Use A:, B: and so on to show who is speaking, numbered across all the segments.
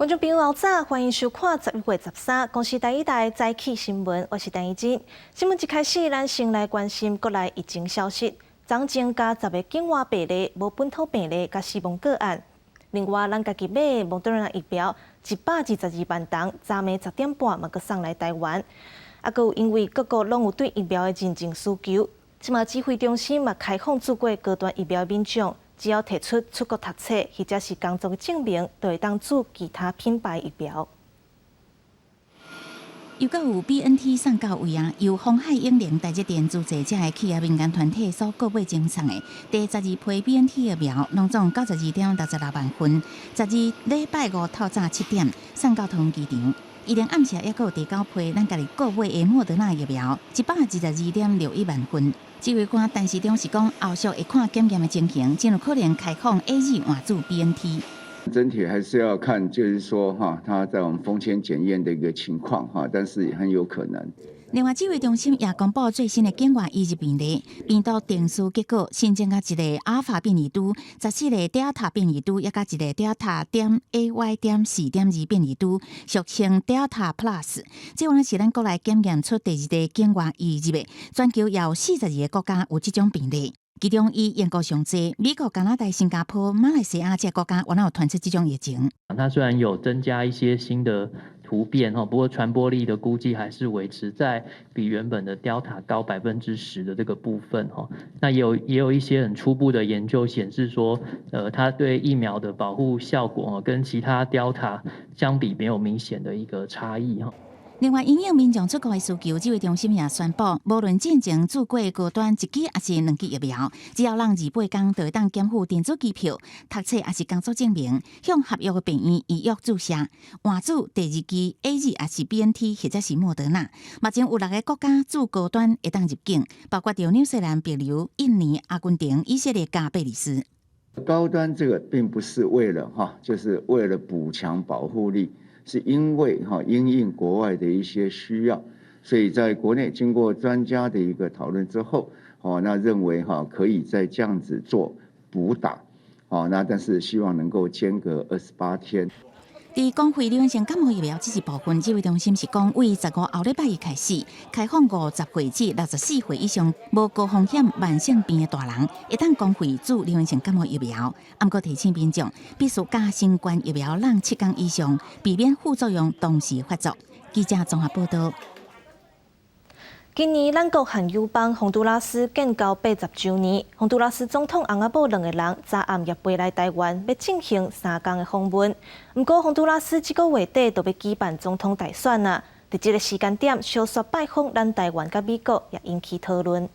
A: 觀眾朋友早，歡迎收看11月13公視第一台早起新聞，我是陳怡靜。新聞一開始，咱先來關心國內疫情消息。昨增加10個境外病例，無本土病例佮死亡個案。另外，咱家己買的莫德納疫苗122萬筒，昨暝10點半嘛閣送來台灣。啊，閣有因為各國攏有對疫苗的認證需求，這馬指揮中心嘛開放注過高端疫苗民眾，只要提出出國讀冊或者是工作的證明，就會當注其他品牌疫苗。
B: 又閣有 BNT 送到位啊！由鴻海永寧、台積電資助這个企業民間團體所購買贈送的第12批 BNT 疫苗，攏總92.66萬份。12禮拜五透早7點送到桃園機場。伊連暗時猶閣有第九批咱家己購買的莫德納疫苗，122.61萬份。指揮官陳時中是講，後續會看檢驗的情形，真有可能開放 AZ 換注 BNT。
C: 整體還是要看，就是說哈，他在我們封簽檢驗的一個情況哈，但是也很有可能。
B: 另外，指揮中心也公布最新的境外移入病例，病毒定序結果新增加一個阿爾法變異株，14個德爾塔變異株，抑佮一個德爾塔點 AY.4.2變異株，俗稱 Delta Plus。這原來是咱國內檢驗出第二個境外移入的，全球有42個國家有這種病例。其中以英國上濟，美國、加拿大、新加坡、馬來西亞這個國家，原來有傳出這種疫情。
D: 它雖然有增加一些新的突變哈，不過傳播力的估計還是維持在比原本的 Delta 高10%的這個部分哈。那也有一些很初步的研究顯示說，它對疫苗的保護效果跟其他 Delta 相比沒有明顯的一個差異哈。
B: 另外，因應民眾出國的需求，指揮中心也宣布，無論進前注過高端一劑抑是兩劑疫苗，只要人28天，就會當減負電子機票、讀冊抑是工作證明，向合約的病院預約注射，換注第二劑 AZ 抑是 BNT 或者是莫德納。目前有六个國家注高端會當入境，包括著紐西蘭、帛琉、印尼、阿根廷、以色列佮貝里斯。
C: 高端這個並不是為了哈，就是為了補強保護力。是因為哈，因應國外的一些需要，所以在國內經過專家的一個討論之後，哦，那認為哈可以再這樣子做補打，哦，那但是希望能夠間隔28天。
B: 佇公費流行性感冒疫苗這一部分，指揮中心是講，對15後禮拜一開始開放50歲至64歲以上無高風險慢性病的大人，會當公費注流行性感冒疫苗。毋過提醒民眾，必須佮新冠疫苗攏7天以上，避免副作用同時發作。記者綜合報道。
A: 今年咱國和友邦宏都拉斯建交80週年，宏都拉斯總統翁仔某兩個人昨暗也飛來台灣，欲進行3工的訪問。毋過宏都拉斯這個月底就欲舉辦總統大選啊，佇這個時間點，相紲拜訪咱台灣佮美國，也引起討論。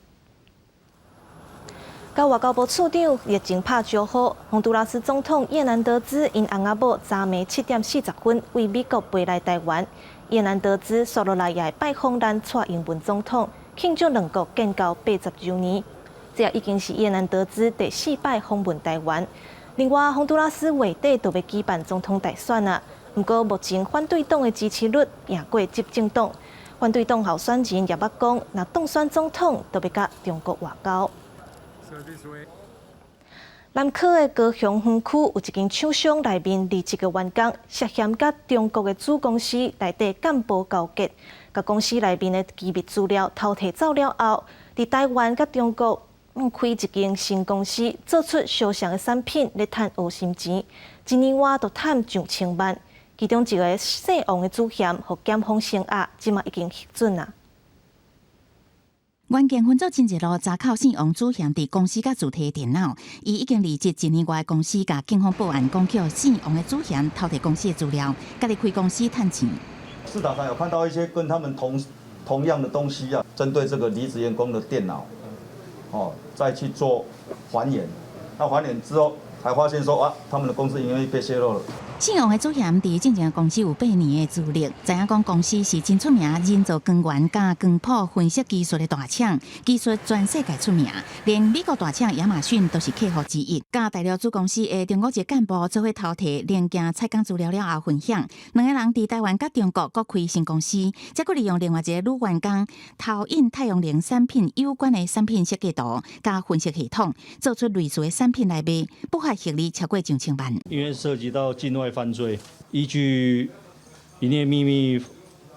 A: 佮外交部次長熱情拍招呼，宏都拉斯總統葉南德茲𪜶翁仔某昨暝7點40分對美國飛來台灣。葉南德茲紲落來也會拜訪咱蔡英文總統，慶祝兩國建交80週年。這已經是葉南德茲第四擺訪問台灣。另外，宏都拉斯月底就欲舉辦總統大選啊，毋過目前反對黨的支持率贏過執政黨，反對黨候選人也捌講，若當選總統，就欲佮中國外交。南科的高雄園區有一間廠商內面27個員工涉嫌佮中國的子公司內底幹部勾結，共公司內面的機密資料偷提走了後，佇台灣佮中國開一間新公司，做出相像的產品咧趁烏心錢，一年外就趁上千萬。其中一個姓王的主嫌，予檢方聲押，這馬已經核准啊。
B: 關鍵分組真濟路查扣姓王主嫌佇公司佮自提電腦，伊已經離職一年外，公司共警方報案，講予姓王的主嫌偷提公司的資料，家己開公司趁錢。
E: 市場上有看到一些跟他們同樣的東西啊，針對這個離職員工的電腦，哦，再去做還原，那還原之後，才發現說啊，他們的公司營業被洩露了。
B: 姓王的主嫌佇進前公司有8年的資歷，知影講公司是真出名，人造光源佮光譜分析技術的大廠，技術全世界出名，連美國大廠亞馬遜都是客戶之一。佮大陸子公司的中國籍幹部做伙偷提零件採購資料了後分享，兩个人佇台灣佮中國各開新公司，再閣利用另外一个女員工偷印太陽能產品有關的產品設計圖佮分析系統，做出類似的產品來賣，不法獲利超過上千萬。
E: 因為涉及到境外
F: 壞犯罪，依據營業秘密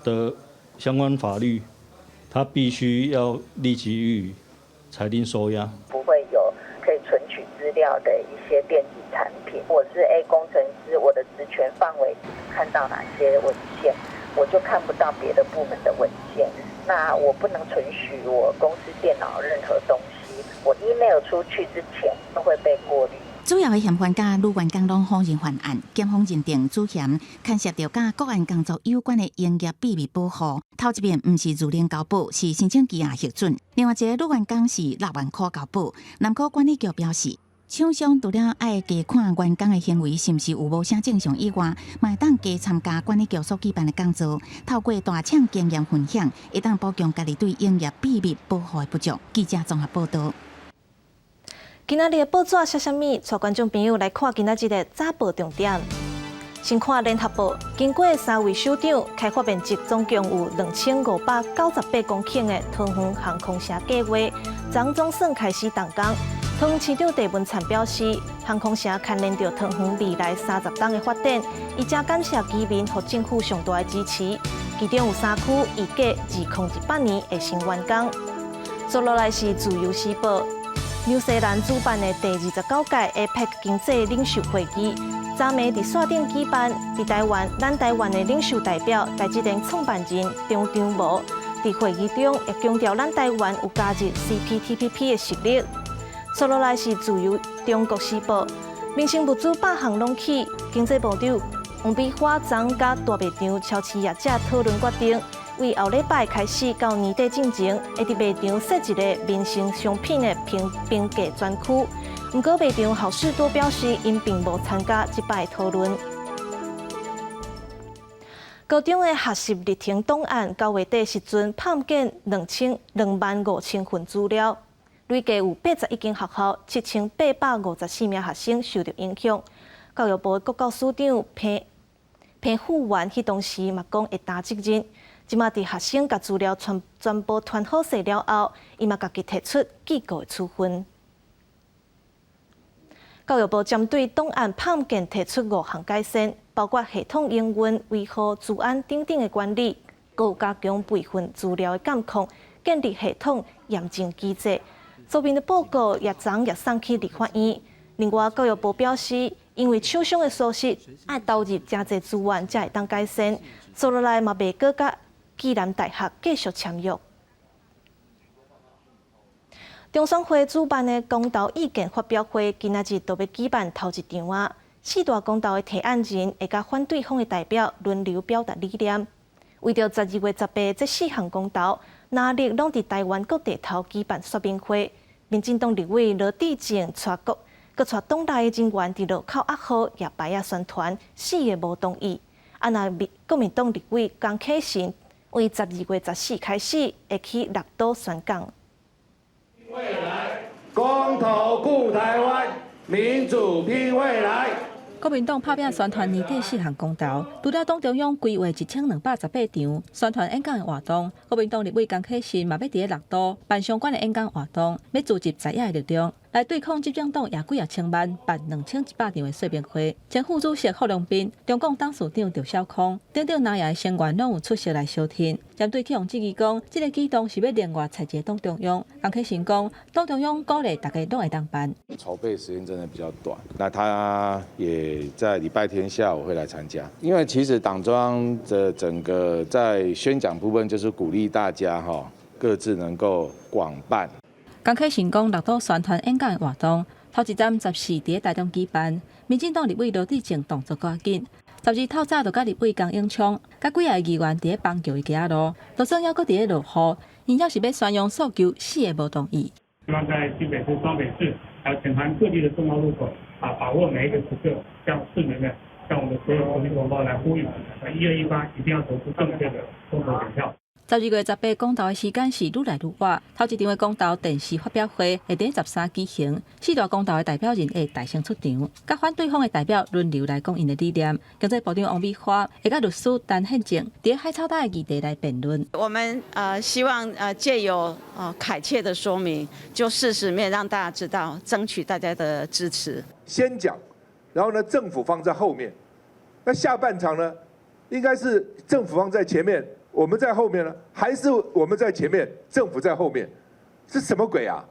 F: 的相關法律，他必須要立即予以裁定收押。
G: 不會有可以存取資料的一些電子產品。我是 A 工程師，我的職權範圍看到哪些文件，我就看不到別的部門的文件。那我不能存取我公司電腦任何東西，我 email 出去之前都會被過濾。
B: 主要的嫌犯佮女員工攏否認犯案，檢方認定主嫌牽涉著佮國安工作有關的營業秘密保護。頭一遍毋是自願交保，是申請期限核准。另外一个女員工是6萬箍交保。南科管理局表示，廠商除了愛加看員工的行為是毋是有無啥正常以外，嘛會當加參加管理局所舉辦的講座，透過大廠經驗分享，會當補強家己對營業秘密保護的不足。記者綜合報道。
A: 今仔日的報紙寫啥物？帶觀眾朋友來看今仔日的早報重點。先看聯合報，經過三位首長開發面積總共有2598公頃的桃園航空城計劃，昨總算開始動工。桃園市長鄭文燦表示，航空城牽連著桃園未來30冬的發展，伊誠感謝居民予政府上大的支持。其中有三區預計2028年會先完工。接落來是自由時報，紐西蘭主辦的第29屆 APEC 經濟領袖會議，昨暝佇山頂舉辦。佇台灣，咱台灣的領袖代表台積電創辦人張忠謀，佇會議中會強調咱台灣有加入 CPTPP 的實力。接落來是自由中國時報，民生物資百項攏起，經濟部長王美花昨佮大賣場超市業者討論決定，為後禮拜開始到年底進前，會佇賣場設一个民生商品的平平價專區。毋過賣場好市多表示，𪜶並無參加這擺討論。高中的學習歷程檔案9月底時陣，判見25,000份資料，累計有81間學校，7854名學生受到影響。教育部國教署長彭彭富源彼當時嘛講會擔責任。這馬佇學生共資料全全部傳好勢了後，伊嘛家己提出記過的處分。教育部針對檔案判件提出五項改善，包括系統營運、維護、資安等等的管理，閣有加強備份資料的監控，建立系統驗證機制。書面的報告也昨也送去立法院。另外，教育部表示，因為廠商的疏失，愛投入誠濟資源才會當改善。接落來嘛袂閣佮暨南大學繼續簽約。中選會主辦的公投意見發表會，今仔日就欲舉辦頭一場啊！四大公投的提案人會佮反對方的代表輪流表達理念。為著12月18這四項公投，今日攏佇台灣各地頭舉辦說明會。民進黨立委羅致政帶國，閣帶黨內的人員佇路口壓號攑牌仔宣傳，四个無同意。啊，若國民黨立委江啟臣為12月14開始會去六都宣講。
H: 未來，公投顧台灣，民主拼未來。
I: 國民黨拍拚宣傳年底四項公投，除了黨中央規劃1218場宣傳演講的活動，國民黨立委江啟臣嘛欲佇咧六都辦相關的演講活動，欲聚集在野的力量來對抗執政黨掖幾仔千萬辦2100場的說明會。前副主席郝龍斌、中共董事長趙小康等等藍營的成員攏有出席來相聽。針對去予質疑講，這个舉動是欲另外裁一个黨中央，江啟臣講，黨中央鼓勵大家攏會當辦。
J: 籌備時間真的比較短，那他也在禮拜天下午會來參加。因為其實黨中央的整個在宣講部分，就是鼓勵大家哈，各自能夠廣辦。
I: 江啟臣講，六都宣傳演講的活動，頭一站14佇咧台中舉辦，民進黨立委羅致政動作較緊。12透早就佮立委江永昌，佮幾个議員佇咧板橋的街仔路，就算猶閣佇咧落雨，𪜶猶是欲宣揚訴求，四个無同意。
K: 希望在新北市、雙北市，還有全台各地的重要路口，啊，把握每一個時刻，向市民們、向我們所有國民同胞來呼籲，1218一定要投出正確的公投選票。
I: 12月18公投的時間是愈來愈晚。頭一場的公投電視發表會會佇13舉行，四大公投的代表人會大聲出場，佮反對方的代表輪流來講𪜶的理念。經濟部長王美花會佮律師陳憲政佇海草島的議題來辯論。
L: 我們希望藉由懇切的說明，就事實面讓大家知道，爭取大家的支持。
H: 先講，然後呢，政府放在後面，
M: 那下半場呢，應該是政府方在前面，我們在後面呢，還是我們在前面，政府在後面？是什麼鬼啊？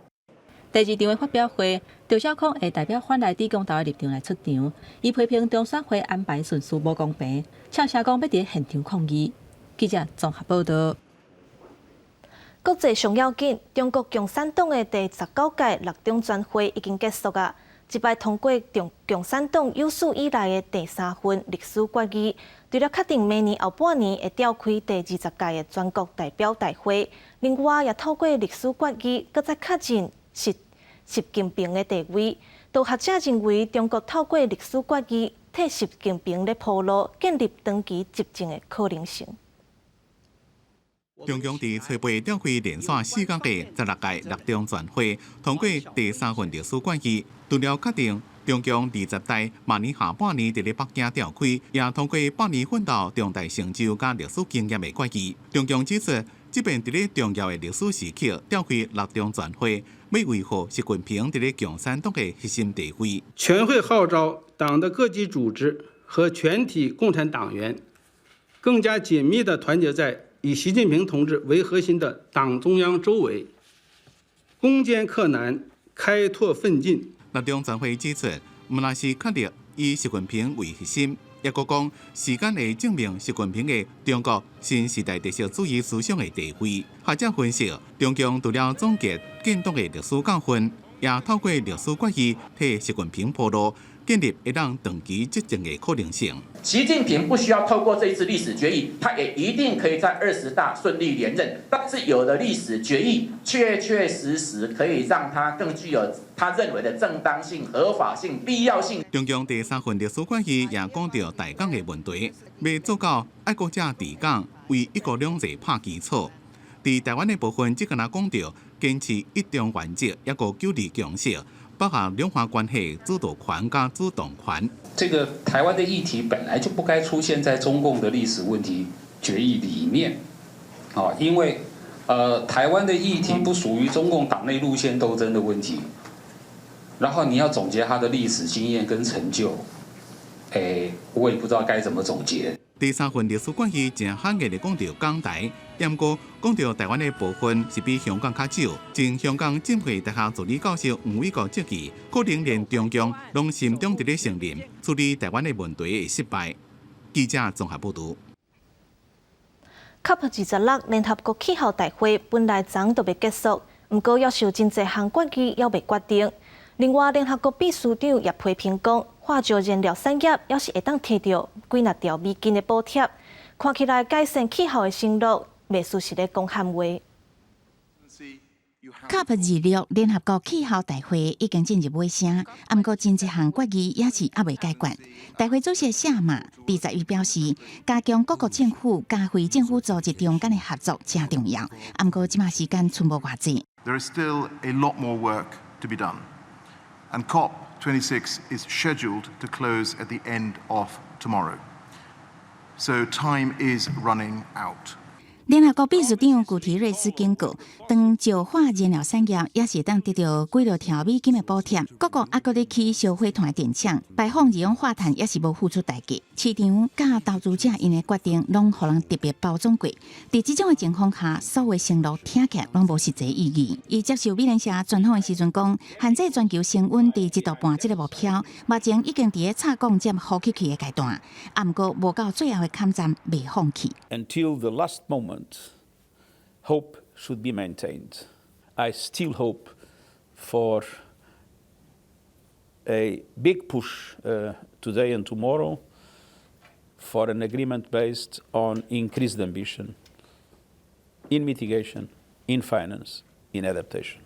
I: 第二場的發表會，趙少康會代表反萊豬公投的立場來出場，伊批評中選會安排順序無公平，唱聲講欲佇現場抗議。記者綜合報導。
A: 國際上要緊，中國共產黨的第19屆六中全會已經結束啊！這擺通過中共產黨有史以來的第三份歷史決議，除了確定明年後半年會召開第20屆的全國代表大會，另外也透過歷史決議，閣再確認習近平的地位。有學者認為，中國透過歷史決議替習近平咧鋪路，建立長期執政的可能性。
N: 中共佇初八召開連續4工的16屆六中全會，通過第三份歷史決議，除了確定中共20大明年下半年佇咧北京召開，也通過百年奮鬥重大成就佮歷史經驗的決議。中共指出，這擺佇咧重要的歷史時刻召開六中全會，欲維護習近平佇咧共產黨的核心地位。
O: 全會號召黨的各級組織和全體共產黨員，更加緊密地團結在以習近平同志為核心的黨中央周圍，攻堅克難，開拓奮進。
N: 六中全會指出，毋但是確立以習近平為核心，抑閣講時間會證明習近平的中國新時代特色主義思想的地位。學者分析，中共除了總結建黨的歷史教訓，也透過歷史決議替習近平鋪路，建立會當長期執政的可能性。
P: 習近平不需要透過這一次歷史決議，他也一定可以在20大順利連任。但是有了歷史決議，確確實實可以讓他更具有他認為的正當性、合法性、必要性。
N: 中共第三份歷史決議也講到台港的問題，欲做到愛國者治港，為一國兩制拍基礎。佇台灣的部分，只干焦講著堅持一中原則，抑閣九二共識。包含兩岸關係主導權佮主動權。
Q: 這個台灣的議題本來就不該出現在中共的歷史問題決議裡面，啊，因為台灣的議題不屬於中共黨內路線鬥爭的問題，然後你要總結它的歷史經驗跟成就，欸，我也不知道該怎麼總結。
N: 第三份歷史決議誠罕見的講著港台，毋過講著台灣的部分是比香港較少。前香港浸會大學助理教授黃偉國質疑，可能連中共攏心中佇咧承認處理台灣的問題會失敗。記者綜合報導。
A: COP 26聯合國氣候大會本來昨就欲結束，毋過猶有真濟項決議猶未決定。另外，聯合國秘書長也批評講，化石燃料產業猶是會當提著幾若兆美金的補貼，看起來改善氣候的承諾，袂輸是咧講喊話。
B: COP 26聯合國氣候大會已經進入尾聲，毋過真濟項決議猶是猶未解決。大會主席謝馬21表示，加強各國政府佮非政府組織中間的合作誠重要。毋過這馬時間賰無偌濟。
R: There is still a lot more work to be done, and COP26 is scheduled to close at the end of tomorrow. So time is running out.
B: 聯合國秘書長古提瑞斯警告，當石化燃料產業猶是會當得著幾落兆美金的補貼，各國猶閣咧起燒火炭的電廠，排放二氧化碳猶是無付出代價。市場佮投資者𪜶的決定，攏予人特別包裝過。佇這種的情況下，所有承諾聽起來攏無實際意義。伊接受美聯社專訪的時陣講，限制全球升溫佇1.5度這個目標，目前已經佇咧插鋼接呼吸器的階段，毋過無到最後的坎站袂放棄。
S: Until the last moment, hope should be maintained. I still hope for a big push today and tomorrow for an agreement based on increased ambition in mitigation, in finance, in adaptation.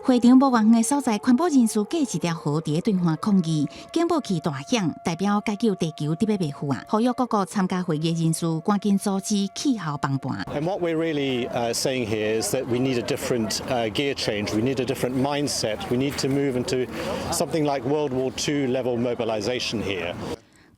B: 會場無偌遠的所在，環保人士隔一條河佇咧對岸抗議，警報器大響，代表解救地球得欲袂赴啊！呼籲各國參加會議人士趕緊阻止氣候崩盤。
T: And what we're really saying here is that we need a different gear change. We need a different mindset. We need to move into something like World War II level mobilization here.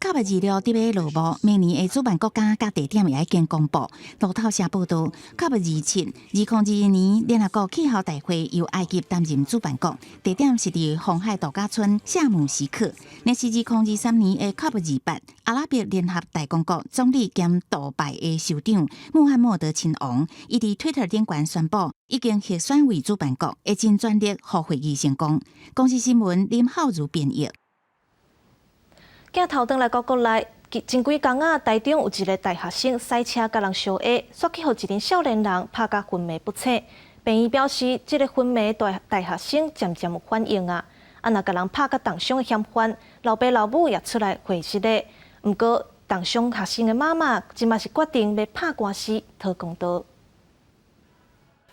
B: COP COP26佇咧落幕，明年的主辦國家佮地點也已經公布。路透社報道，COP272022年聯合國氣候大會由埃及擔任主辦國，地點是佇紅海度假村夏姆錫克。若是2023年的 COP28，阿拉伯聯合大公國總理兼杜拜的酋長穆罕默德親王，伊佇推特頂懸宣布，已經獲選為主辦國，會盡全力予會議成功。公視新聞林浩如編譯。
A: 鏡頭轉來到國內，前幾工仔，台中有一个大學生賽車共人相下，煞去予一陣少年人拍甲昏迷不醒。病院表示，這个昏迷大大學生漸漸有反應啊，啊若共人拍甲重傷的嫌犯，老爸老母也出來回釋咧。毋過，重傷學生的媽媽這馬是決定欲拍官司討公道。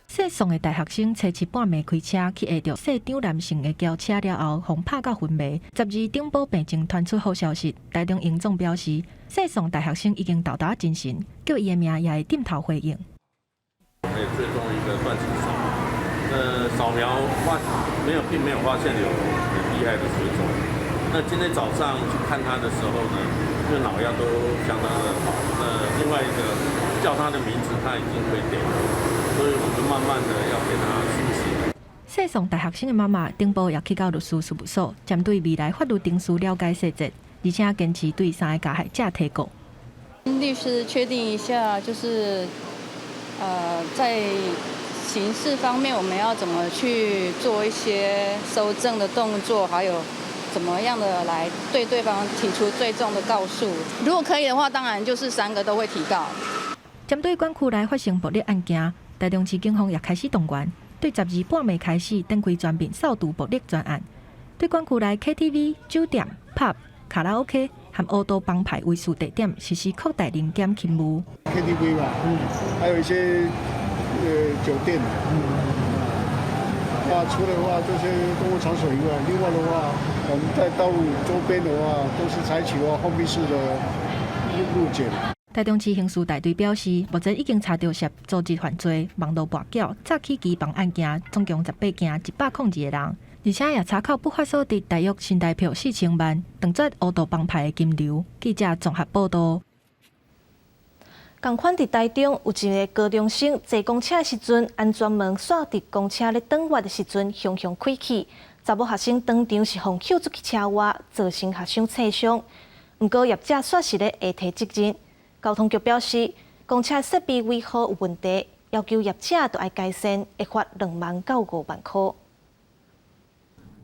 I: 姓宋的大學生初七半暝開車去下著姓張男性的轎車了後，予拍甲昏迷。12頂埔病情傳出好消息，台中榮總表示，姓宋大學生已經到達精神，叫伊的名也會點頭回應。
U: 我們也追蹤一個斷層掃，掃描發沒有，並沒有發現有很厲害的水腫。那今天早上去看他的時候呢，這個腦壓都相當的好。那另外一個叫他的名字，他已經可以點了。所以我們慢慢的要給他甦醒。
I: 姓宋大學生的媽媽頂埔也去到律師事務所，針對未來法律程序了解細節，而且堅持對三個加害者提告。
V: 律師確定一下，就是在刑事方面，我們要怎麼去做一些搜證的動作，還有怎麼樣的來對對方提出最終的告訴。如果可以的話，當然就是三個都會提告。
I: 針對管區內發生暴力案件，台中市警方也開始動員，對12半暝開始展開全面掃除暴力專案，對管區內 KTV、酒店、pub、卡拉 OK 和烏道幫派圍事地點實施擴大臨檢勤務。
W: KTV 嘛，還有一些酒店，那除了話這些公共場所以外，另外的話，我們在道路周邊的話，都是採取話封閉式的路檢。
I: 台中市刑事大隊表示，目前已經查著涉組織犯罪、網路跋筊、詐欺機房案件，總共18件，102個人，而且也查扣不法所得大約新台票4000萬，斷絕烏道幫派的金流。記者綜合報道。
A: 仝款佇台中有一個高中生坐公車的時陣，安全門煞佇公車咧轉彎的時陣，雄雄開去，查某學生當場是予抾出去車外，造成學生挫傷。毋過業者煞是咧下提責任。交通局表示，公車設備維護有問題，要求業者都愛改善，會罰2萬到5萬塊。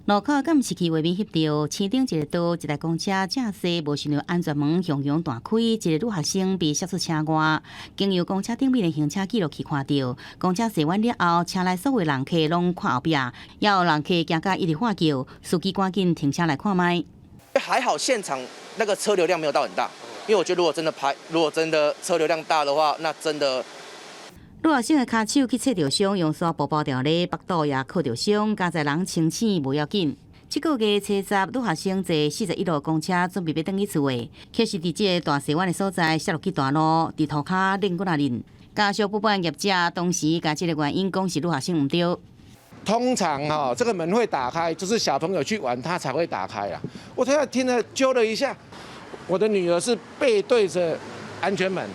B: 路口監視器畫面翕著，市頂一個道一台公車駕駛無閂著安全門，雄雄彈開，一个女學生被摔出車外。經由公車頂面的行車記錄器看著，公車駛彎了後，車內所有人客攏看後壁，也有人客驚甲一直喊叫，司機趕緊停車來看覓。
X: 還好現場那個車流量沒有到很大，因為我覺得如果真的拍，如果真的車流量大的話，那真的。
B: 女學生的跤手去切著傷，用紗布包著咧，腹肚也磕著傷，佳哉人清醒無要緊。這個月初十，女學生坐41號公車準備欲轉去厝的，卻是佇這个大細彎的所在摔落去大路，佇塗跤輪幾若輪。家屬報案業者當時共這个原因講是女學生毋對。
H: 通常哈，這個門會打開，就是小朋友去玩，他才會打開啊。我突然聽了揪了一下，我的女兒是背對着安全門。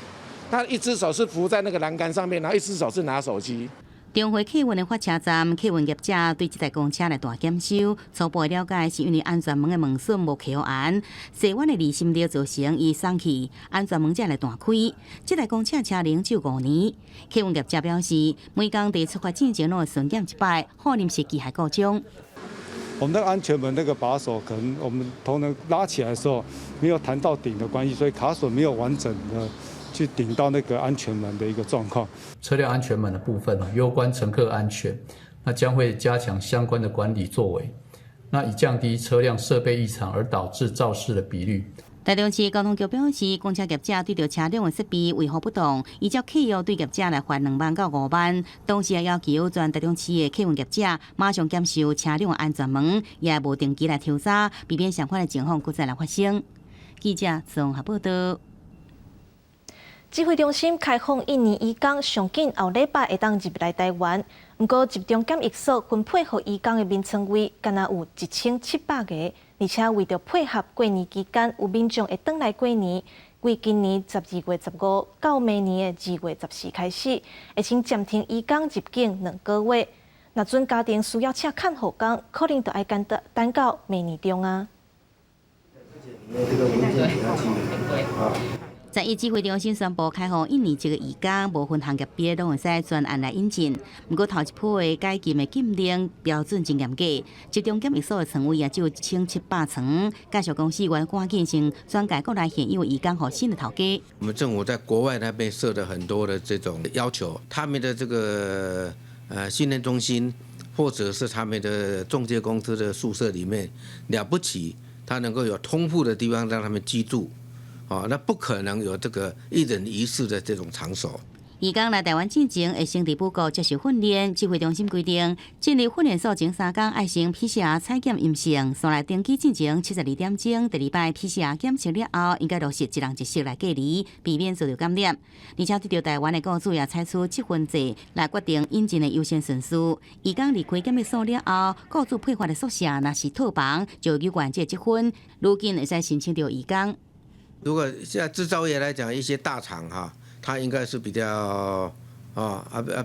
H: 他一隻手是扶在那個欄杆上面，然後一隻手是拿手機。
B: 中和客運的發車站，客運業者對這台公車來大檢修，初步了解是因為安全門的門榫無扣嚴，細彎的離心力造成伊鬆去，安全門才來彈開。這台公車車齡只有5年，客運業者表示，每工佇出發之前攏會巡檢一擺，可能是機械故障。
Y: 我們的安全門那個把手，可能我們同仁拉起來的時候沒有彈到頂的關係，所以卡榫沒有完整的去頂到那個安全門的一個狀況。
Z: 車輛安全門的部分啊，攸關乘客安全，那將會加強相關的管理作為，那以降低車輛設備異常而導致肇事的比率。
B: 台中市交通局表示，公車業者對著車輛的設備維護不當，依照契約對業者來罰2萬到5萬。同時也要求全台中市的客運業者馬上檢修車輛安全門，也無定期來抽查，避免相款的情況閣再來發生。記者綜合報道。
A: 指揮中心開放印尼移工，上緊後禮拜會當入來台灣。毋過集中檢疫所分配予移工的眠床位，干焦有1700個，而且為著配合過年期間有民眾會轉來過年，對今年12月15到明年的2月14開始，會先暫停移工入境2個月。若準家庭需要請看護工，可能就愛等等到明年中啊。
B: 11指揮中心宣布開放印尼籍的移工，無分行業別，攏會使專案來引進。毋過頭一波的解禁的禁令標準真嚴格，集中檢疫所的床位也只有1700床。介紹公司願趕緊先轉介國內現有移工予新的頭家。
C: 我們政府在國外那邊設了很多的這種要求，他們的這個訓練中心，或者是他們的中介公司的宿舍裡面，了不起，他能夠有通鋪的地方讓他們居住。哦，那不可能有這個一人一室的這種場所。
B: 移工來台灣進前，會先佇補國接受訓練。指揮中心規定，進入訓練所前3工愛先 PCR 採檢陰性，煞來登機進前72點鐘，第二擺 PCR 檢測了後，應該落實一人一室來隔離，避免遭著感染。而且對著台灣的雇主也採取積分制來決定引進的優先順序。移工離開檢疫所了後，雇主配發的宿舍若是套房，就有關這積分，如今會使申請著移工。
C: 如果現在製造業來講，一些大廠哈，它應該是比較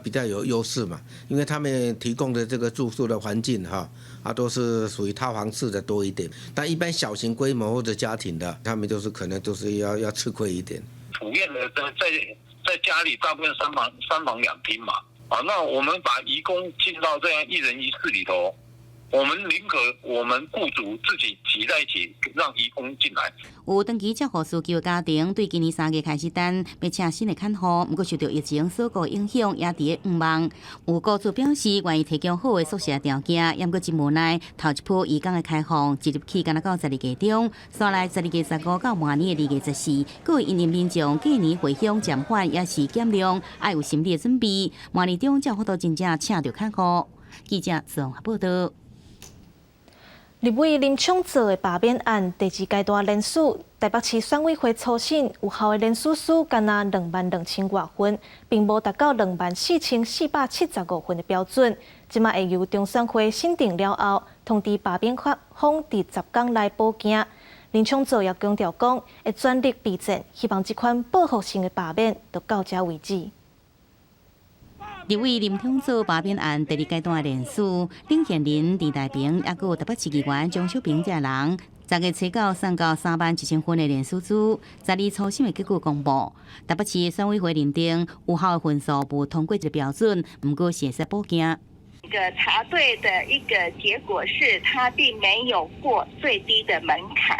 C: 比較有優勢嘛，因為他們提供的這個住宿的環境哈都是屬於套房式的多一點。但一般小型規模或者家庭的，他們就是可能就是要吃虧一點。
D: 普遍的在家裡大部分三房兩廳嘛，啊，那我們把移工進到這樣一人一室裡頭。我們寧可我們雇主自己擠在一起，讓移工進來。
B: 有長期照護需求的家庭，對今年3月開始等欲請新的看護，毋過受著疫情所過影響，也佇咧向望。有雇主表示願意提供好的宿舍條件，毋過真無奈，頭一波移工的開放，一入去敢若到12月中，煞來12月15到明年的2月14，閣會因應民眾過年回鄉暫緩，抑是減量，愛有心理的準備。明年中才有法度真正請著看護。記者綜合報導。
A: 立委林昶佐的罷免案第二階段聯署，台北市選委會初審有效的聯署書，干焦22,000外份，並無達到24,475份的標準。這馬會由中選會審定了後，通知罷免方佇10工內補件。林昶佐也強調講，會全力備戰，希望這款報復性的罷免就到這為止。
B: 立委林昶佐罷免案第二階段聯署，領銜人陳大平，抑閣有台北市議員鍾小平這人，10月初9送交31,000份的聯署書，12初審的結果公布，台北市選委會認定有效的份數無通過這個標準，毋過是會使補件。
E: 一個查對的一個結果是，他並沒有過最低的門檻。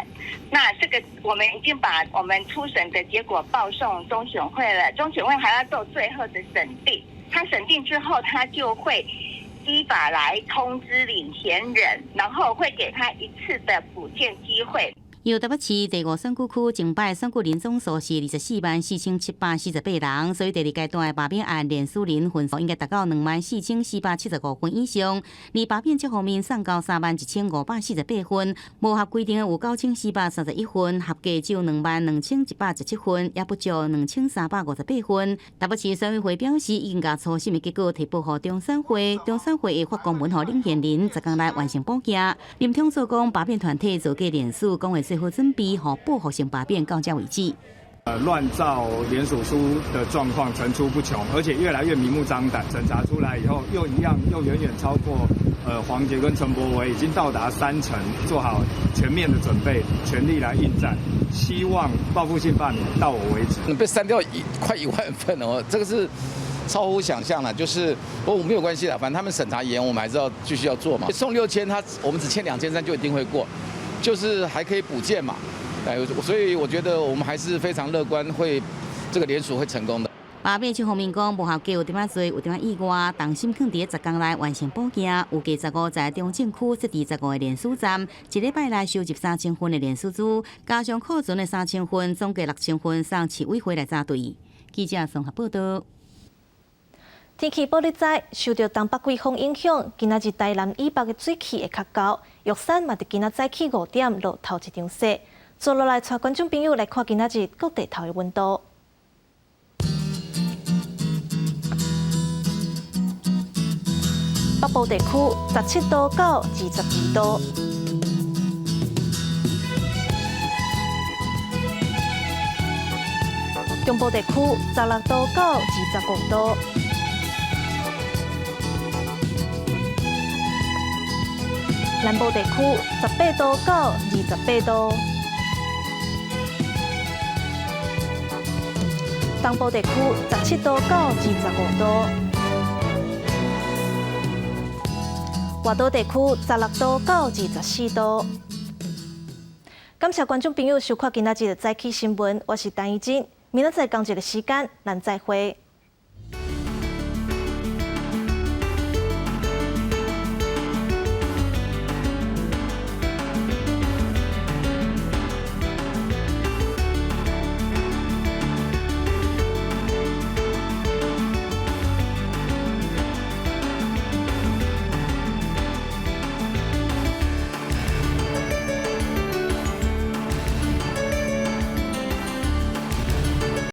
E: 那這個我們已經把我們初審的結果報送中選會了，中選會還要做最後的審定。他審定之後，他就會依法來通知領銜人，然後會給他一次的補件機會。
B: 由台北市第五選舉區前擺選舉人總數是244,748人，所以第二階段的罷免案連署人份數應該達到24,475份以上。而罷免這方面送交31,548份，無合規定的有9,431份，合計只有22,117份，也不足2,358份。台北市選委會表示，已經共初審的結果提報予中選會，中選會會發公文予領銜人，10工內完成補件。林昶佐講，罷免團體造假聯署，講會做好準備，予報復性罷免到這為止。
F: 亂造聯署書的狀況層出不窮，而且越來越明目張膽。審查出來以後，又一樣，又遠遠超過，黃捷跟陳柏惟已經到達3成，做好全面的準備，全力來應戰，希望報復性罷免到我為止。
G: 被刪掉快1萬份哦，這個是超乎想象了。就是不過沒有關係啦，反正他們審查嚴，我們還是要繼續要做嘛。送6000，他我們只欠2300就一定會過。就是還可以補件嘛，哎，所以我覺得我們還是非常樂觀，會這個聯署會成功的。
B: 罷免這方面講，無合格有點仔濟，有點仔意外，重新囥佇10工內完成補件，預計15在中正區設置15個聯署站，一禮拜內收集3000份的聯署書，加上庫存的3000份，總計6000份送市委會來查對。記者綜合報導。
A: 天氣報你知，受著東北季風影響，今仔日台南以北的水汽會較厚，玉山嘛佇今仔早起5點落頭一場雪。接落來，帶觀眾朋友來看今仔日各地頭的溫度。北部地區17度到22度。中部地區16度到25度。南部地區18度到28度。東部地區17度到25度。外島地區16度到24度。感謝觀眾朋友收看今仔日的早起新聞，我是陳怡靜，明仔載仝一个時間，咱再會。